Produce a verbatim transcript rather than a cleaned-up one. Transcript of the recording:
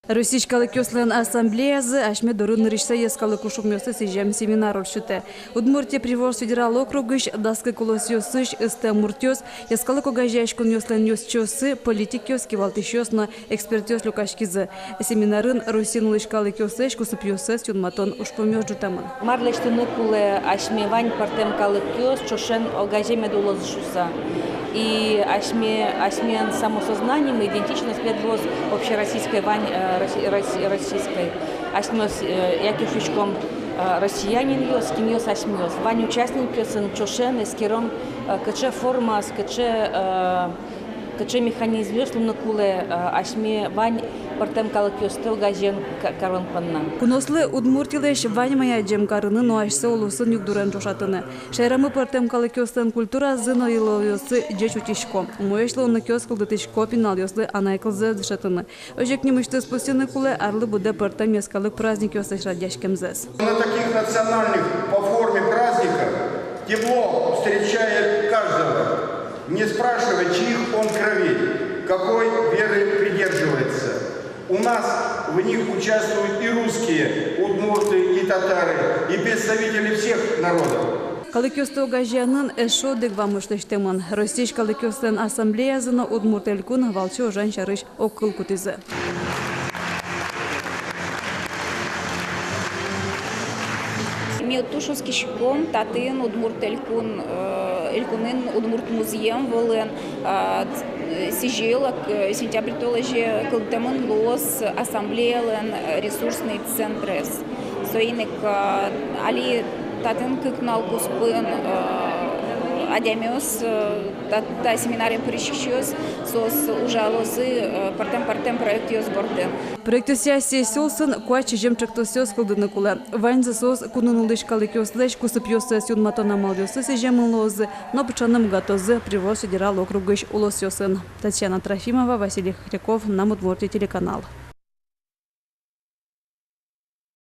Россиысь калыкъёслэн ассамблеязы асьме дорын нырысьсэ йӧскалык ужпумъёсты сӥзем семинар ортчытэ. Удмуртие Приволжск федерал округысь дас кык улосъёсысь ыстэм муртъёс, йӧскалык огазеяськонъёслэн ёзчиоссы, политикъёс, кивалтӥсьёс но экспертъёс люкаськизы. Семинарын Россиын улӥсь калыкъёслэсь кусыпъёссэс юнматон ужпумъёс ӝутэмын. Мар лэсьтыны кулэ, асьме вань пӧртэм калыкъёс ӵошен огазе мед улозы шуыса. И асьме, асьмелэн самосознаниемы, идентичность мед луоз общероссийской, вань, э, росси-, росси-, российской. Асьмеос, э, яке шуиськом, э, россиянинъёс, кинъёс асьмеос. Вань участникъёсын ӵошен эскером, э, кыӵе формаос, кыӵе, э, кыӵе механизмъёс луыны кулэ, э, асьме вань пӧртэм калыкъёсты огазеян ка-, карон понна. Куноослы Удмуртилэсь ваньмае адӟем карыны но асьсэ улосын югдурен ӵошатыны. Шаерамы пӧртэм калыкъёслэн культуразы но йылолъёссы ӟеч утисько. Умоесь луонлыкъёс кылдытӥсько пиналъёслы анай кылзэс дышетыны. Озьы ик нимысьтыз пусйыны кулэ арлы быдэ пӧртэм йӧскалык праздникъёслэсь радъяськемзэс. На таких национальных по форме праздниках тепло встречает каждого, не спрашивая, чьих он кровей, какой веры придерживается. У нас в них участвуют и русские, удмурты, и татары, и представители всех народов. Калыкъёсты огазеянын эшшо одӥг вамыш лэсьтэмын. Россиысь калыкъёслэн ассамблеязы но Удмурт Элькун валче ужан сярысь огкыл кутӥзы. Ми туж оскиськом, татын Удмурт Элькун, э, Элькунын Удмурт музъем вылын, э, сӥзьыл, э, сентябрь толэзе кылдытэмын луоз ассамблеялэн, э, ресурсный центрез. Соин ик, э, али татын кык нунал куспын, э, адямиос, э, та, та семинаре пыриськисьёс, соос ужалозы, э, пӧртэм-пӧртэм проектъёс бордын. Проектъёсъя сессия улсын куать-сизьым ӵектосъёс кылдыны кулэ. Ваньзы соос кунын улӥсь калыкъёслэсь кусыпъёссэс юнматон амалъёсты сӥземын луозы но пыӵаны быгатозы Приволжск федерал округысь улосъёсын. Татьяна Трофимова, Василий Хохряков, «Мынам Удмуртие» телеканал.